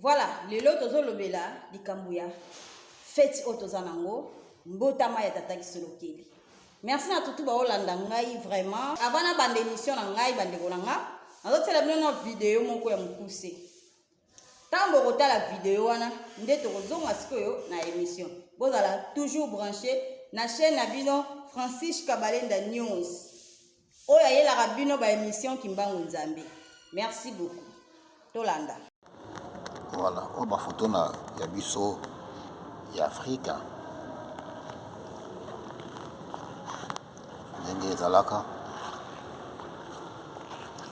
Voilà, lelo tozolobela likambo ya feti oyo toza nango, mbotama ya tata Kisolokele. Merci na tutu baolanda ngai vraiment. Avant na banda émission na ngai bandeko na nga, nazotiela bino na video moko ya mokuse. Ntango bokotala video wana nde tokozonga sikoyo na émission. Bozala toujours branché na chaîne na bino Francis Kabalenda News. Oyo ayelaka bino ba emission Kimbangu Nzambe. Merci beaucoup. Tolanda. Voilà, oyo ba photo na ya biso ya Afrika ndenge ezalaka.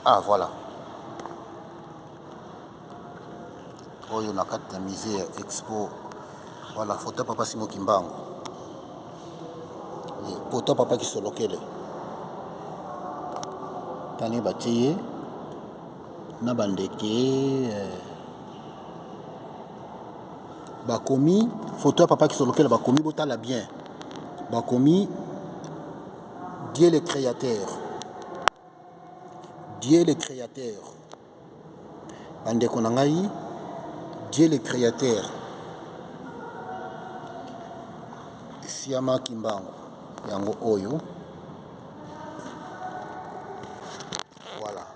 Ah voilà. Oyo na kati ya musée ya expo. Voilà, photo ya papa Simon Kimbangu. Photo ya papa Kisolokele. Tani batie ye na bandeke eh, bakomi photo ya papa Kisolokele bakomi botala bien. Bakomi Dieu le créateur. Dieu le créateur. Bandeko na ngai, Dieu le créateur. Siama Kimbangu yango oyo. Voilà.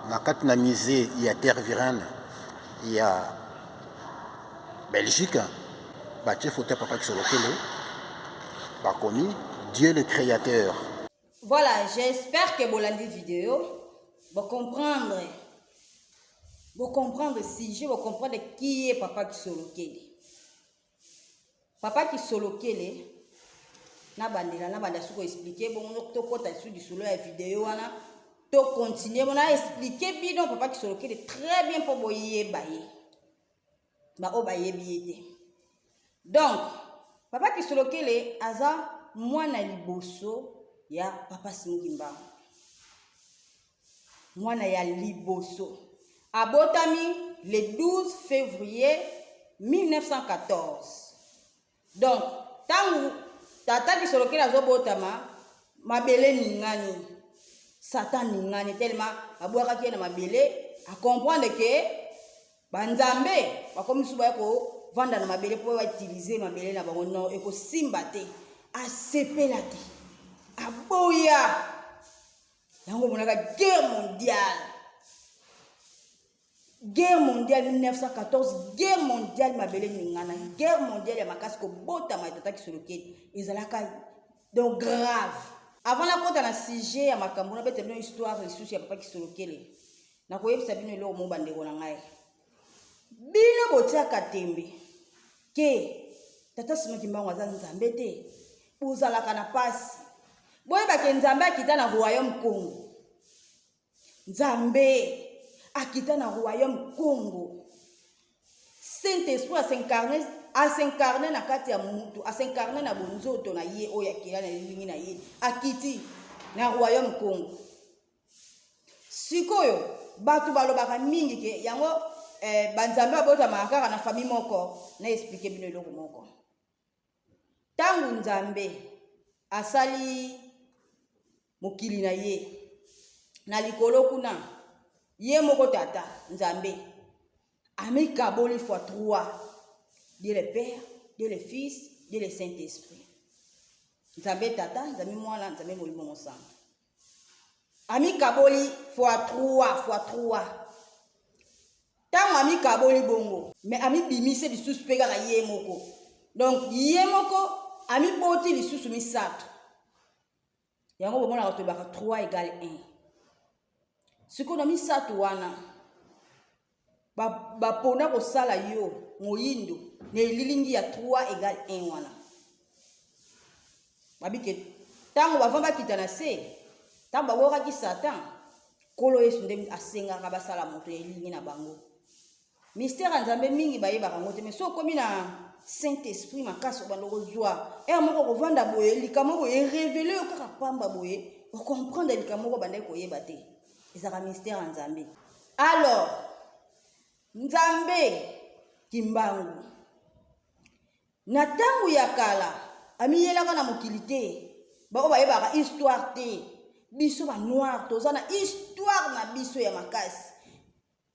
Na kati na musée ya Tervuren ya Belgique, batie photo ya Papa Kisolokele, bakomi Dieu le créateur. Voilà, j'espère que bolandi vidéo, bo comprendre. Bo comprendre sujet, bo comprendre qui est Papa Kisolokele. Papa Kisolokele na bandela na banda suko expliquer bongo tokota lisusu lisolo ya video wana to continuer bona expliquer bino Papa Kisolokele très bien mpo boyeba ye. Ba oyo bayebi ye te. Donc, Papa Kisolokele aza mwana liboso ya Papa Simon Kimbangu. Mwana ya liboso. Abotami le 12 février 1914. Donc, tangu tata Kisolokele azobotama, mabele ningani. Satan ningani tellement abwakaki ye na mabele, a comprendre que banzambe bakomi lisusu baya kovanda na mabele mpo bautilize mabele na bango. Non, ekosimba te, asepela te, aboya yango. Omonaka guerre mondiale, guerre mondiale 1914, guerre mondiale, mabele ningana, guerre mondiale ya makasi. Kobotama ya tata Kisolokele ezalaka donc grave. Avant nakota na sujet ya makambo, nabeta bino histoire lisusu ya papa Kisolokele. Nakoyebisa bino eloko moko bandeko na ngai, bino botiaka tembe ke tata Simon Kimbangu aza nzambe te, bozalaka na pasi. Boyebake nzambe akita na royaume Congo, nzambe akita na royaume Congo. Saint-Esprit as'incarne, as'incarne na kati ya mutu, as'incarne na bonzoto na ye oyo akela na elilingi na ye, akiti na royaume Congo. Sikoyo bato balobaka mingi ke yango banzambe babotamaka kaka na famille moko. Na explique bino eloko moko. Ntango nzambe asali mokili na ye na likolo kuna, ye moko tata nzambe amikaboli fois 3: Dieu le Père, Dieu le Fils, Dieu le Saint-Esprit. Nzambe tata, nzambe mwana, nzambe molimo mosantu. Amikaboli fois 3, fois 3. Ntango amikaboli bongo, mais amibimise lisusu mpe kaka ye moko. Donc ye moko amiboti lisusu misato. Yango bomonaka tolobaka 3 égale 1. Sikoyo na misato wana bapona kosala yo moyindo na elilingi ya 3 égale 1 wana. Babike ntango bava bakita na se, ntango babwakaki Satan, Nkolo Yesu nde asengaka basala moto ya elilingi na bango. Mystère ya nzambe mingi bayebaka yango te, mais soki okomi na Saint Esprit makasi, obanda kozwa ere moko kovanda boye, likambo boye erevele yo kaka pamba boye, ocomprendre likambo moko bandaki koyeba te. Ezalaka mystère ya nzambe. Alors nzambe Kimbangu na ntango ya kala amiyelaka na mokili te. Baoyo bayebaka histoire te, biso banoir toza na histoire na biso ya makasi.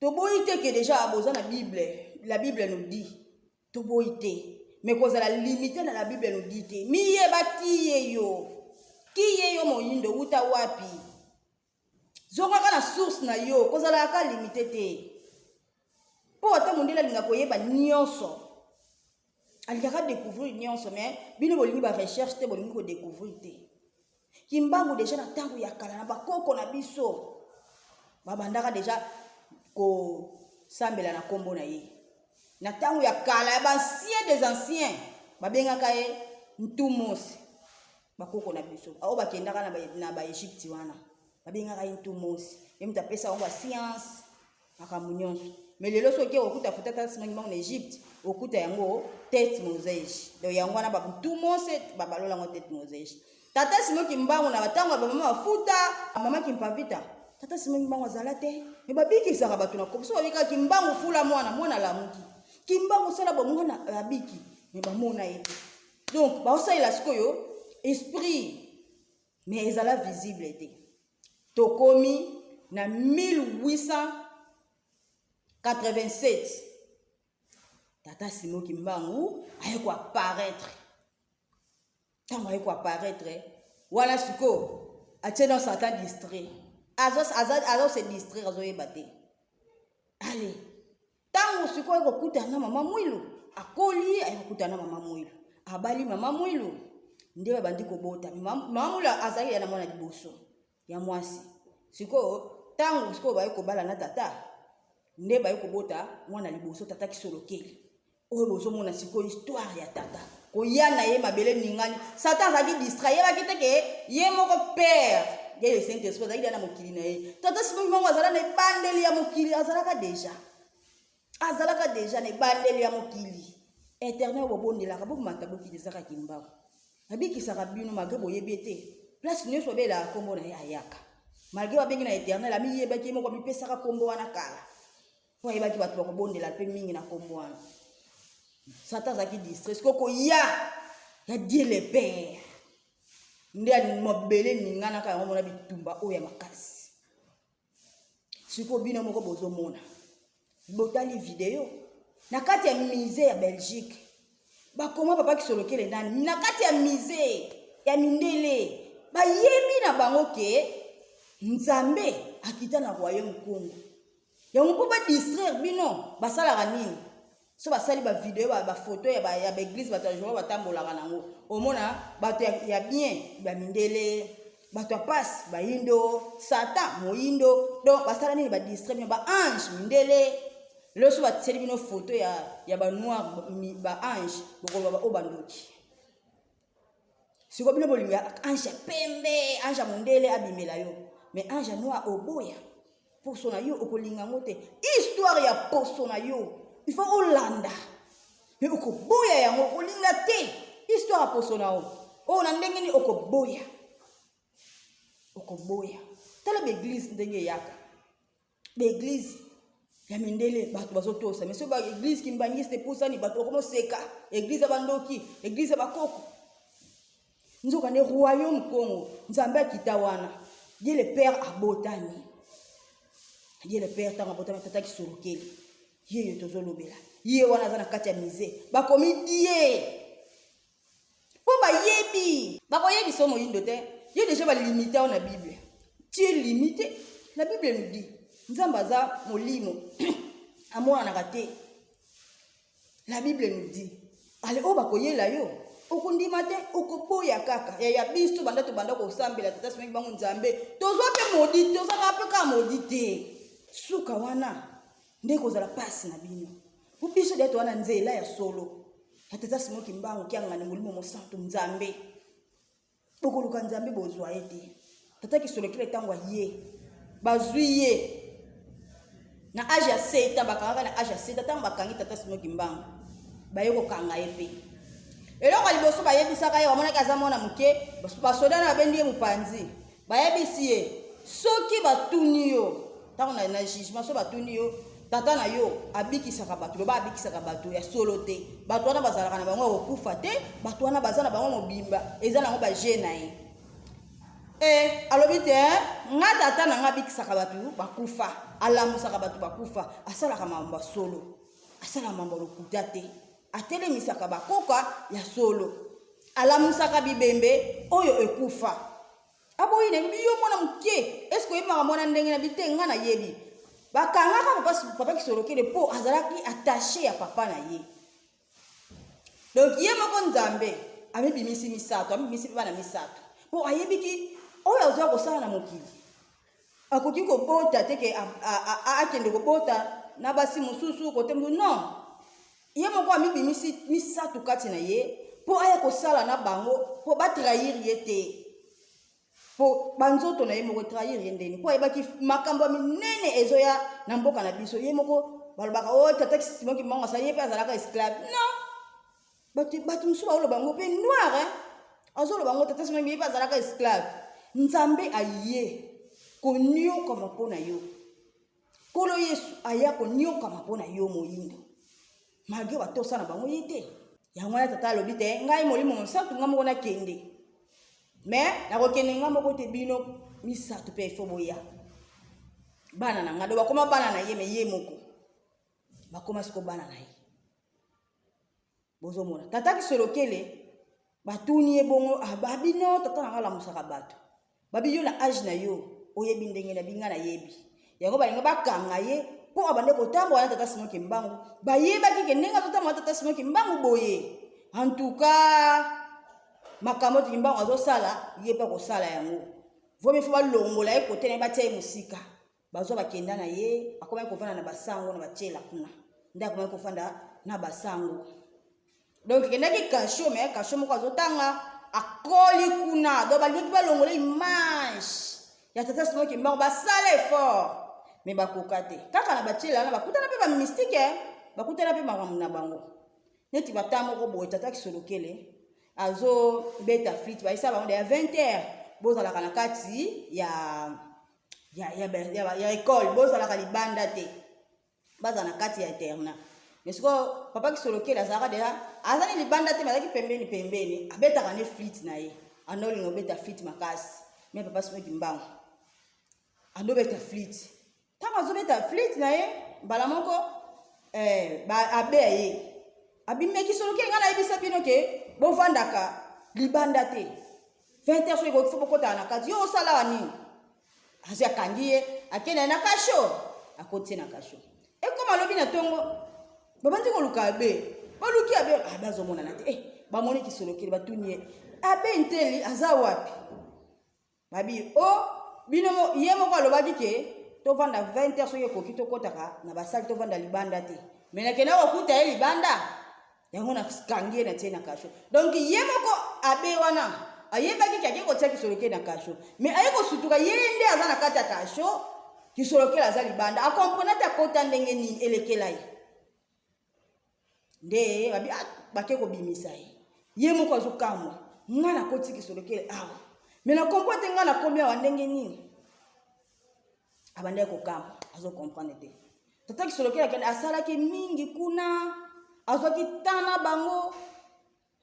Toboyi te ke deja boza na Bible. La Bible nous dit, toboyi te, mais kozala limite na la Bible nous dit te. Miyeba kiye yo, kiye yo moyindo, wuta wapi? Zongaka na source na yo, kozalaka limite te. Mpo ata mondele alinga koyeba nyonso, alingaka découvrir nyonso, mais bino bolingi ba recherche te, bolingi kodécouvrir te. Kimbangu deja na ntango ya kala, na bakoko na biso babandaka deja kosambela na nkombo na ye. Na ntango ya kala ya baancien des anciens, babengaka ye Ntumosi. Bakoko na biso oyo bakendaka na baegypte wana, babengaka ye Ntumosi. Ye moto apesa bango bascience, makambo nyonso. Mais lelo soki okuta futa tata Simon Kimbangu na Egypte, okuta yango tete Mosege. Donc yango wana Ntumose babalola yango tete Mosege. Tata Simon Kimbangu na batango ya bamama bafuta mama Kimpavita, tata Simon Kimbangu azala te, me babikisaka bato na kopo. So babikaka Kimbangu, fula mwana, mwana alamuki. Kimbangu sala bo, mwana abiki, me bamona ye te. Donc baosalela sikoyo esprit, mais ezala visible te. Tokomi na 1887, tata Simon Kimbangu aye koapparaître. Ntango aye koapparaître wana, sikoyo atie na Satan distrait, azo se distraire, azoyeba te. Ale ntango sikoyo ekokutana na mama Mwilu, akoli, aye kokutana na mama Mwilu, abali mama Mwilu, nde babandi kobota. Mama Mwilu azalaki ya na mwana liboso ya mwasi. Sikoyo ntango sikoyo baye kobala na tata, nde baye kobota mwana liboso, tata Kisolokeli oyo bozomona. Sikoyo histoire ya tata koya na ye, mabele ningani, Satan azalaki distrait, ayebaki te ke ye moko père ye le Saint Esprit azalaki deja na mokili na ye. Tata Simon Kimbangu azala na ebandeli ya mokili, azalaka deja na ebandeli ya mokili. Internet oyo bobondelaka, bomata, bokiti, ezaka Kimbangu abikisaka bino malgré boyebi ete place nyonso babelaka nkombo na ye, ayaka. Malgré babengi na Éternel, amiyebaki ye moko, amipesaka nkombo wana kala, mpo ayebaki bato bakobondela mpe mingi na nkombo wana. Satan azalaki distrait. Sikoyo koya ya Dieu le Père, nde mabele eninganaka. Yango mona bitumba oyo ya makasi. Sikoyo bino moko bozomona, botali video na kati ya musée ya Belgique, bakoma papa Kisolokele nani na kati ya musée ya mindele. Bayebi na bango ke Nzambe akita na royaume Congo. Yango mpo badistraire bino, basalaka nini? So basali bavideo, bafoto ya baeglise, bato ya Jehova batambolaka nango. Omona bato ya bien bamindele, bato ya pasi bayindo, Satan moyindo. Donc basala nini? Badistraire bino, baange mindele. Lelo so batieli bino foto ya banoir, baange, bokoloba oyo bandoki. Sikoyo bino bolinga ange ya pembe, ange ya mondele abimela yo, mais ange ya noir oboya. Poso na yo okolinga yango te. Histoire ya poso na yo, il faut olanda, mais okoboya yango, okolinga te. Histoire ya poso na yo oyo na ndenge nini okoboya? Okoboya. Tala baeglise ndenge eyaka, baeglise ya mindele, bato bazotosa. Mais so baeglise kimbangiste epusani, bato bakomoseka: eglise ya bandoki, eglise ya bakoko. Nzoka nde royaume Congo, Nzambe akita wana, Dieu le Père abotami. Dieu le Père ntango abotami, tata Kisolokeli ye yo tozolobela ye wana, aza na kati ya musée, bakomi die mpo bayebi bakoyebisa o moyindo te. Ye deja balimite awa na Bible, tu es limité. La Bible nous dit Nzambe aza molimo, amonanaka te. La Bible nous dit, ale oyo bakoyela yo, okondima te, okoboya kaka. Ya biso banda tobanda kosambela tata soki bango Nzambe, tozwa mpe modi, tozwaka mpe kaka modi te. Suka wana nde kozala mpasi na bino, po biso deya towana nzela ya solo ya tata Simon Kimbangu Kiangani, molimo mosantu Nzambe. Bokoluka Nzambe, bozwa ye te. Tata Kisolokele, ntango aye, bazwi ye na age ya 7, bakangaka na age ya 7. Ntango bakangi tata Simon Kimbangu, baye kokanga ye mpe eloko ya liboso bayebisaka ye, bamonaki aza mwana moke, basoda na babendi ye mopanzi, bayebisi ye: soki batuni yo ntango na jugement, so batuni yo tata na yo abikisaka bato, loba abikisaka bato ya solo te. Bato wana bazalaka na bango ya kokufa te, bato wana baza na bango mobimba, eza nango baje na ye. E alobi te: nga tata na nga abikisaka bato bakufa, alamusaka bato bakufa, asalaka makambo ya solo. Asala mambo lokuta te, atelemisaka bakoka ya solo, alamusaka bibembe oyo ekufa. Aboyi na yebi yo mwana moke, eske oyebi makambo wana ndenge na bi te? Nga nayebi. Bakangaka papa, papa Kisolokele mpo azalaki attaché ya papa na ye. Donc ye moko Nzambe amibimisi misato, amibimisi mpe bana misato, mpo ayebiki oyo azwa kosala na mokili. Akoki kobota te ke akende kobota na basi mosusu kote mosusu, non. Ye moko amibimisi misato kati na ye mpo aya kosala na bango, mpo batrahir ye te, mpo banzoto na ye moko etrahir ye ndeni, mpo ayebaki makambo ya minene ezoya na mboka na biso. Ye moko balobaka o oh, tata Simon Kimbangu asali, ye mpe azalaka esclave. Non, bato mosusu baoloba yango mpe noir, eh? Azoloba yango, tata Simon ye mpe azalaka esclave. Nzambe aye koniokama mpo na yo. Nkolo Yesu aya koniokama mpo na yo moyindo, malgré batosa na bango ye te. Yango wana tata alobi te, ngai Molimo Mosantu, ngai moko nakende, me nakokende ngai moko te, bino misato mpe ifo boya, bana na ngai. Do bakoma bana na ye, me ye moko bakoma siko bana na ye. Bozomona tata Kisolokele, batuni ye bongo, ah, babino tata na ngai alamusaka bato, babi yo na age na yo oyebi ndenge na binga nayebi yango. Balingi bakanga ye mpo abande kotambola na tata Simon Kimbangu. Bayebaki ke ndenge azotambola na tata Simon Kimbangu boye, en tout cas makambo oyo Kimbangu azosala, ye mpe akosala yango. Vomi fo balongola ye kote na ye, batia ye mosika. Bazwa bakenda na ye, akomaki kovanda na basango na batiela kuna, nde akomaki kofanda na basango. Donc ekendaki kasho, me kasho moko azotanga, akoli kuna. Donc balingaki balongola image ya tata Simon Kimbangu, basala effort me bakoka te. Kaka na batiela wana bakutana mpe bamystike, bakutana mpe makambo na bango neti bata moko boye. Tata Kisolokele azobeta flite, bayisa bango deya 20 heures, bozalaka na kati ya école, bozalaka libanda te, bazala na kati ya internat. Mais sikoyo papa Kisolokele azalaka deja, aza ni libanda te, azalaki pembeni pembeni, abetaka ne flite na ye. Anolinga obeta flite makasi, me papa Simon Kimbangu andobeta flite. Ntango azobeta flite na ye, mbala moko abeya ye, abimeki Solokele, ngai nayebisa bino ke bovandaka libanda te, 20 heures soki ekoki fo bokotaka na kati, yo osalaka nini? Azwi, akangi ye, akende na kasho, akoti ye na kasho. Ekoma alobi na ntongo, babandi koluka abe, baluki abe, abe azomonana te. Eh, bamoni Kisolokele, batuni ye, abe nteli aza wapi? Babi o oh, bino ye moko alobaki ke tovanda 20 heures soki ekoki tokɔtaka na basali, tovanda libanda te, me nakenda kokuta ye libanda, yango nakangi ye, natie na kasho. Donc ye moko abe wana ayebaki ke ake kotia Kisolokele na kasho, me aye kosutuka, ye nde aza na kati ya kasho, Kisolokele aza libanda, akomprena te akota ndenge nini, elekela ye nde babi, ah, bake kobimisa ye. Ye moko azokamwa, nga nakoti Kisolokele awa, me nakomprendre te, nga nakomi awa ndenge nini? Abandaki kokamwa, azokomprendre te. Tata Kisolokele akende, asalaki mingi kuna, azwaki temps na bango,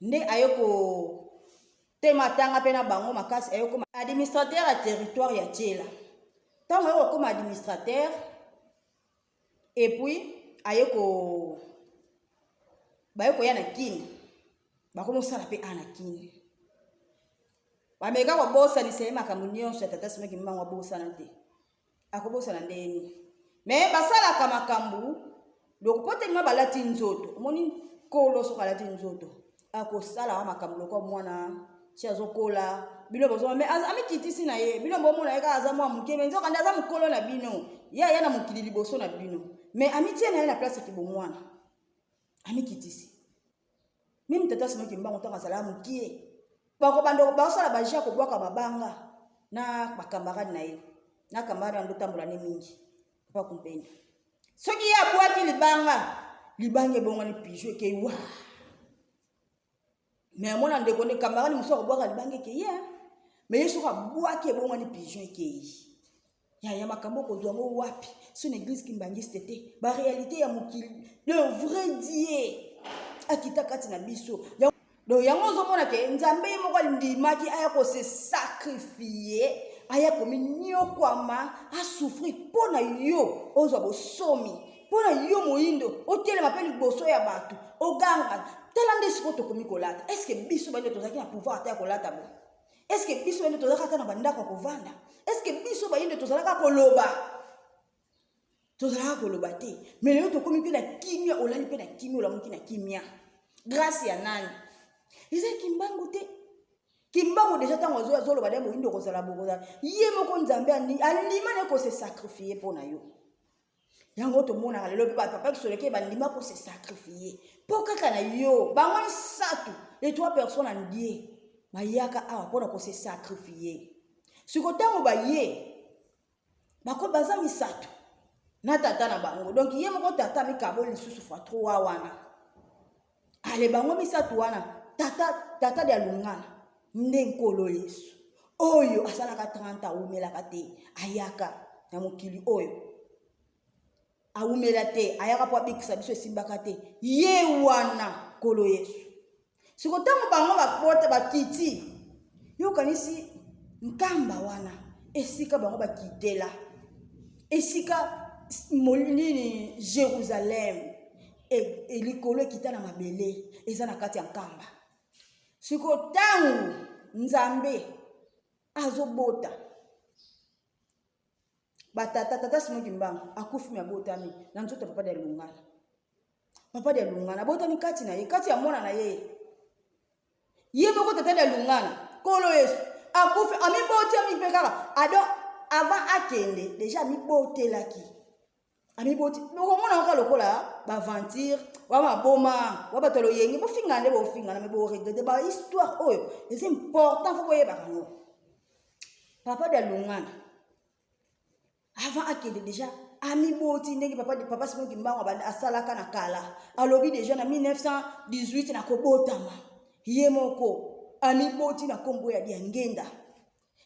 nde aye kotema atanga mpe na bango makasi, aye koma administrateur ya territoire ya Tiela. Ntango aye kokoma administrateur, et puis aye ko baye koya na Kini, bakomosala mpe a na Kini, bameka kobosanisa ye makambo nyonso ya tata Simon Kimbangu. Abosana te, akobosana ndeni? Me basalaka makambo loko po telema balati nzoto. Omoni nkolo soki alati nzoto, akosala wa makambo lokola mwana ti azokola. Bino bozoma, me amikitisi na ye, bino bomona ye kaka aza mwa moke, me nzoka nde aza mokolo na bino. Ye aya na mokili liboso na bino, me amitie na ye na place ya kibomwana, amikitisi. Meme tata Simon Kimbangu, ntango azalaka mokie, bakobanda basala baje ya kobwaka mabanga na bakambarade na ye, na camarade wana ndotambola ne mingi, papa Kumpenda. Soki ye abwaki libanga, libanga ebongwani pigeon, ekei wa. Me amona ndeko nde camarade mosusu akobwaka libanga, ekei ye. Me ye soki abwaki, ebongwani pigeon, ekei. Yaya, makambo okozwa yango wapi so na église kimbangiste te? Baréalité ya mokili, le vrai Dieu akita kati na biso. Donc yango ozomona ke Nzambe ye moko andimaki aya kose sacrifier, aya kominyokwama, asouffrir mpo na yo ozwa bosomi. Mpo na yo moyindo otelema mpe liboso ya bato oganga. Tala nde sikoyo tokomi kolata. Est-ce que biso bayindo tozalaki na pouvoir ata ya kolata boye? Est-ce que biso bayindo tozalaka ata na bandako ya kovanda? Est-ce que biso bayindo tozalaka koloba? Tozalaka koloba te. Mais lelo tokomi mpe na kimia, olali mpe na kimia, olamuki na kimia. Grâce ya nani? Eza Kimbangu te. Kimbangu deja ntango azoloba nde moyindo kozala bokozala ye moko Nzambe andima na kose sacrifier mpo na yo. Yango tomonaka lelo mpe bato papa Kisoleke bandima kose sacrifier mpo kaka na yo. Bango misato, les trois personnes en Dieu, bayaka awa mpona kose sacrifier. Siko ntango baye bako baza misato na tata na bango, donc ye moko tata mikaboli lisusu fois 3 wana. Ale bango misato wana, tata de alungana nde Nkolo Yesu oyo asalaka 30 awumelaka te, ayaka na mokili oyo awumela te, ayaka mpo abikisa biso, esimbaka te. Ye wana Nkolo Yesu. Siko ntango bango bakota bakiti, yokanisi nkamba wana esika bango bakitela, esika nini Jérusalem likolo ekita na mabele eza na kati ya nkamba. Siko ntango Nzambe azobota batata, tata Simon Kimbangu akufi me abotami na nzoto ya papa de Lungana. Papa de Lungana abotami kati na ye, kati ya mwana na ye. Ye moko tata de Lungana, Nkolo Yesu akufi amiboti ami mpe kaka ado avant akende deja amibotelaki. Amiboti okomona kaka lokola baventure wa maboma wa bato ya loyenge, bofingana nde bofingana, me boregrete. Ba histoire oyo eza important, fo boyebaka yango. Papa de Lungana avant akende deja amiboti ndenge papa Simon Kimbangu asalaka na kala. Alobi deja na 1918 na kobotama ye moko amiboti na kombo ya Diangenda,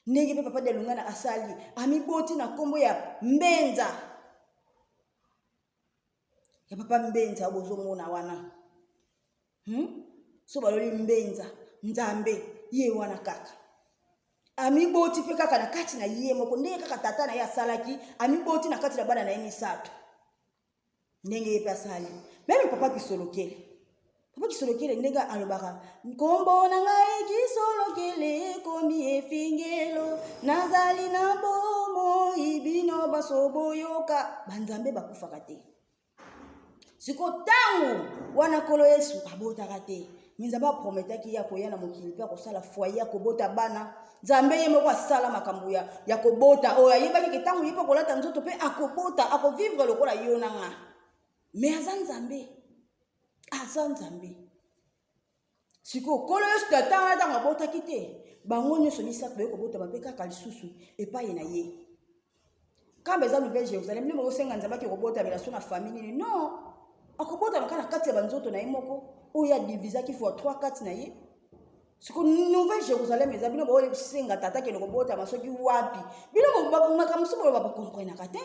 ndenge mpe papa de Lungana asali amiboti na kombo ya Mbenza, ya papa Mbenza bozomona wana. So baloli Mbenza Nzambe ye wana kaka amiboti mpe kaka na kati na ye moko, ndenge kaka tata na ye asalaki amiboti na kati na bana na ye misato, ndenge ye mpe asali. Meme papa Kisolokele, papa Kisolokele ndenge alobaka nkombo na ngai Kisolokele ekomi efingelo, nazali na bomoi bino baso boyoka. Banzambe bakufaka te. Siko ntango wana Nkolo Yesu abotaka te, me Nzambe aprometaki ye akoya na mokili mpe akosala foyer, akobota bana. Nzambe ye moko asala makambo ya kobota oyo ayebaki ke ntango ye mpe akolata nzoto mpe akobota, akovivre lokola yo na nga. Me aza Nzambe, aza Nzambe. Sikoyo Nkolo Yesu tata wana ntango abotaki te, bango nyonso misato baye kobotama mpe kaka lisusu epai na ye. Kamba eza Nouvelle Jérusalem, nde bokosenga Nzambe ake kobotamela so na famille nini? Non, akobotama kaka na kati ya banzoto na ye moko oyo adivisaki fois 3 kati na ye. Siko Nouvelle Jérusalem eza bino bosenga tata akende kobotama soki wapi? Bino makambo mosusu boloba bokomprenaka te.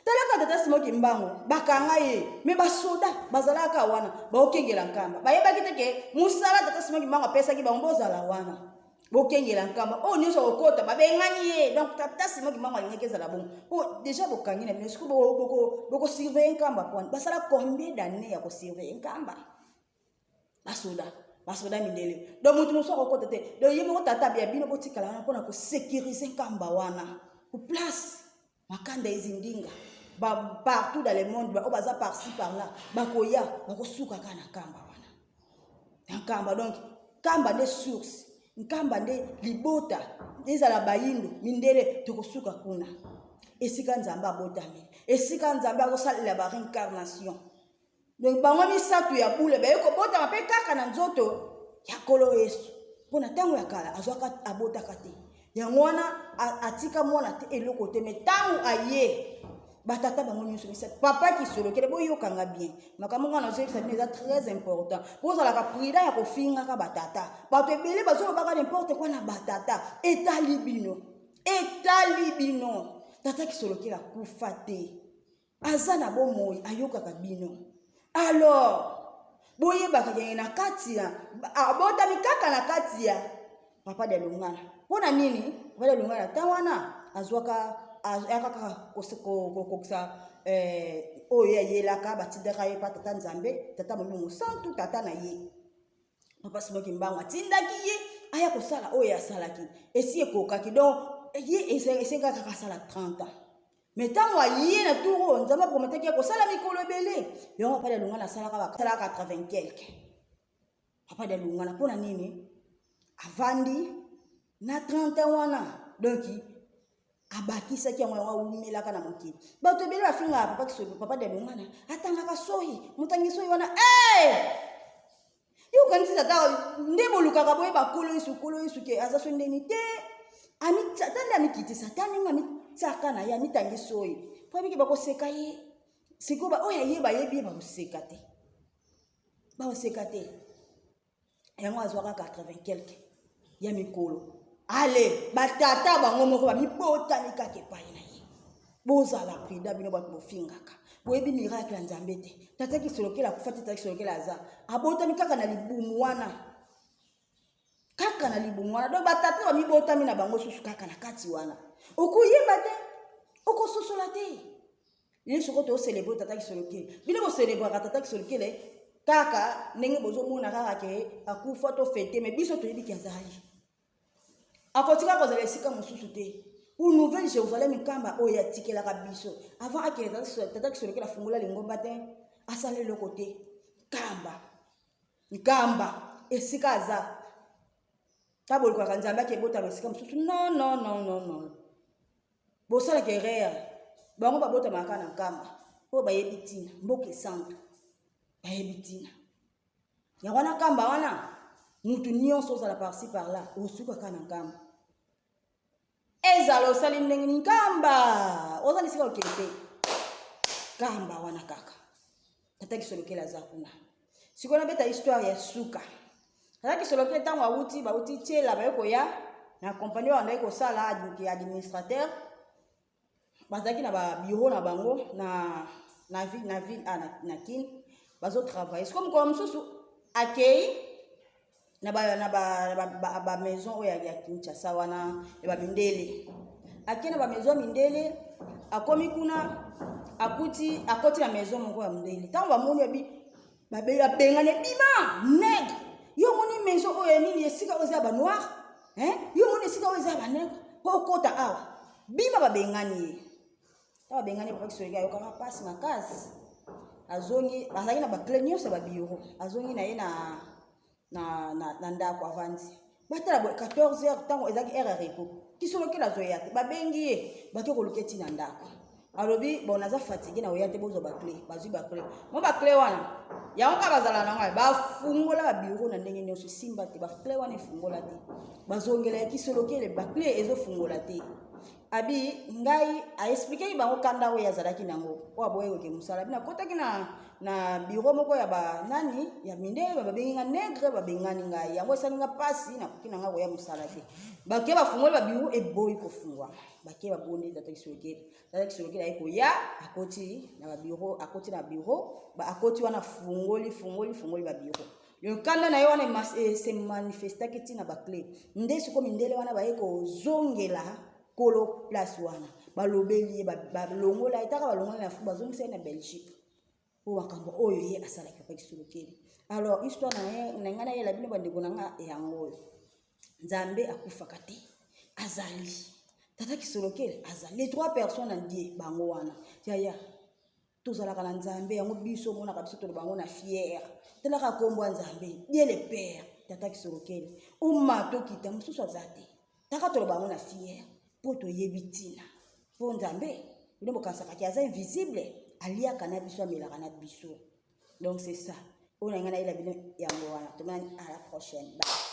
Talaka tata Simon Kimbangu bakanga ye, me basoda bazalaka wana baokengela nkamba, bayebaki te ke mosala tata Simon Kimbangu apesaki bango, bozala wana bokengela nkamba oyo nyonso akokota babengani ye. Donc tata Simon Kimbangu alingaki ezala bongo po deja bokangi na bino, siko bokosurveille nkamba pwani basala combien d'année ya kosurveille nkamba? Basoda mindele, donc moto mosusu akokota te. Donc ye moko tata bia bino botikala wana mpona kosécuriser nkamba wana po place makanda ezindinga ba partout dans le monde, oyo baza par-ci par-là bakoya bakosuka kaka na nkamba wana, na nkamba. Donc nkamba nde source, nkamba nde libota, ezala bayindo mindele tokosuka kuna esika Nzambe abotami, esika Nzambe akosalela ba réincarnation. Donc bango misato ya bule baye kobotama mpe kaka na nzoto ya Nkolo Yesu, mpo na ntango ya kala azwaka abotaka te, yango wana atika mwana te eloko te. Me ntango aye batata bango nyonso misato, papa Kisolokele, boyokanga bien makambo nga nazoyebisa bino, eza très important. Bozalaka prudent ya kofingaka batata. Bato ebele bazolobaka n'importe quoi na batata, etali bino, etali bino. Tata Kisolokele akufa te, aza na bomoi, ayokaka bino. Alors boyebaka kenge na kati ya abotami kaka na kati ya papa de Lungana. Mpo na nini papa de Lungana ntango wana azwaka ayaka kaka kokokisa eh, oyo ye ayelaka, batindaka ye pa tata Nzambe, tata Molimo Mosantu, tata na ye Papa Simon Kimbangu atindaki ye aya kosala oyo asalaki, esi ekokaki. Donc ye esengaka kaka asala 30 ans, mais ntango aye na tour oyo, Nzambe aprometaki ye kosala mikolo ebele. Yango Papa Dialungana asalaka, basalaka 80 quelque. Papa Dialungana, mpona nini avandi na 30 ans wana? Donc abakisaki yango, yango awumelaka na mokili. Bato ebele bafingaka Papa Kisobi, Papa Dialungana atangaka soyi, motangi soyi wana. Hey! Yo okanisi tata nde bolukaka boyeba Nkolo Yesu, Nkolo Yesu ke aza so ndeni te. Ata nde amikitisa, ata ndenge amitiaka na ye, amitangi soyi mpo abiki bakoseka ye. Sikoyo oyo aye, bayebi ye, bakoseka te, bakoseka te. Yango azwaka 80 quelque ya mikolo. Ale batata bango moko bamibotami kaka epai na ye. Bozala prida, bino bato bofingaka, boyebi miracle ya Nzambe te. Tata Kisolokela akufa te, tata Kisolokela aza, abotami kaka na libumu wana, kaka na libumu wana. Donc batata bamibotami na bango susu kaka na kati wana. Okoyeba te, okososola te. Ye soko tocélébrer tata Kisolokele, bino bocélébraka tata Kisolokele kaka ndenge bozomona kaka ke akufa, tofêter. Mais biso toyebi ke azali, akotika kozala esika mosusu te. Ou Nouvelle Jérusalem, Nkamba oyo atikelaka biso avant akende. Tata Kisolokele afungola lingomba te, asala eloko te. Nkamba, Nkamba esika aza ta, bolukaka Nzambe ake ebotama esika mosusu. Non, non, non, non, non, bosalaka erreur. Bango babotamaka na Nkamba oyo bayebi ntina mboka esantu, bayebi ntina yango wana. Nkamba wana, mutu nyonso ozala par-ci par-là, osukaka na Nkamba. Ezala osali ndenge nini, Nkamba ozali sika okende te, Nkamba wana kaka. Tata Kisolokele aza kuna. Sikoyo nabeta histoire ya suka. Tata Kisolokele, ntango awuti, bauti tiela, baye koya na kompani oyo andaki kosala administrateur, bazalaki na babureau na bango na ville na Kine, bazotravailler. Sikoyo mokolo mosusu akei na bamaison ba, ba, ba oyo ya Kinshasa wana ya bamindele. Akei na bamaison ya mindele, akomi kuna, akuti, akoti na maison moko ya mindele. Ntango bamoni, abi babengani: "Bima, nègre! Yo omoni maison oyo ya nini? Esika oyo eza ya banoir? Yo omoni esika oyo eza ya banègre mpo okota awa? Bima!" Babengani ye. Ntango babengani, Papa Kisolokele ayokaka mpasi makasi. Azongi, azalaki na baclé nyonso ya babureau. Azongi na ye na ndako, avandi, batala boye 14 heures, ntango ezalaki heure ya repos, Kisolokele azoya te. Babengi ye, bake koluka eti na ndako. Alobi: "Bon, naza fatigué, na oya te, bozwa baclé." Bazwi baclé mo, baclé wana yango kaka bazala nango, bafungola babureau na ndenge nyonso, esimba te. Baclé wana efungola te. Bazongela ya Kisolokele, baclé ezofungola te. Abi ngai aexpliqueki bango kanda oyo azalaki nango, oyo aboyaki koke mosala. Abi nakotaki na bureau moko ya banani ya mindele, babengi nga nègre, babengani ngai, yango esali nga mpasi, nakoki na nga koya mosala te. Bake bafungoli babureau, eboyi kofungwama. Bake babondeli tata Kisolokele. Tata Kisolokele aye koya, akoti na babureau, akoti na bureau, akoti wana, fungoli, fungoli, fungoli babureau. Nkanda na ye wana se manifestaki ntina baclé nde. Sikoyo mindele wana baye kozongela kolo place wana, balobeli ye, balongola ye. Taka balongola na fu, bazongisa ye na Belgique mpo makambo oyo ye asalaki, Papa Kisolokele. Alors histoire na ngai nayela bino, bandeko na nga, yango oyo: Nzambe akufaka te, azali. Tata Kisolokele azali. Les trois personnes en Dieu, bango wana. Yaya, tozalaka na Nzambe. Yango biso omonaka biso toloba yango na fier. Talaka nkombo ya Nzambe, Dieu le Père, tata Kisolokele, omata okita, mosusu aza te. Taka toloba yango na fier mpo toyebi ntina, mpo Nzambe, bino bokanisakaki aza invisible? Aliaka na biso, amelaka na biso. Donc c'est ça oyo na ngai nayela bino yango wana. Tomonani à la prochaine, bye.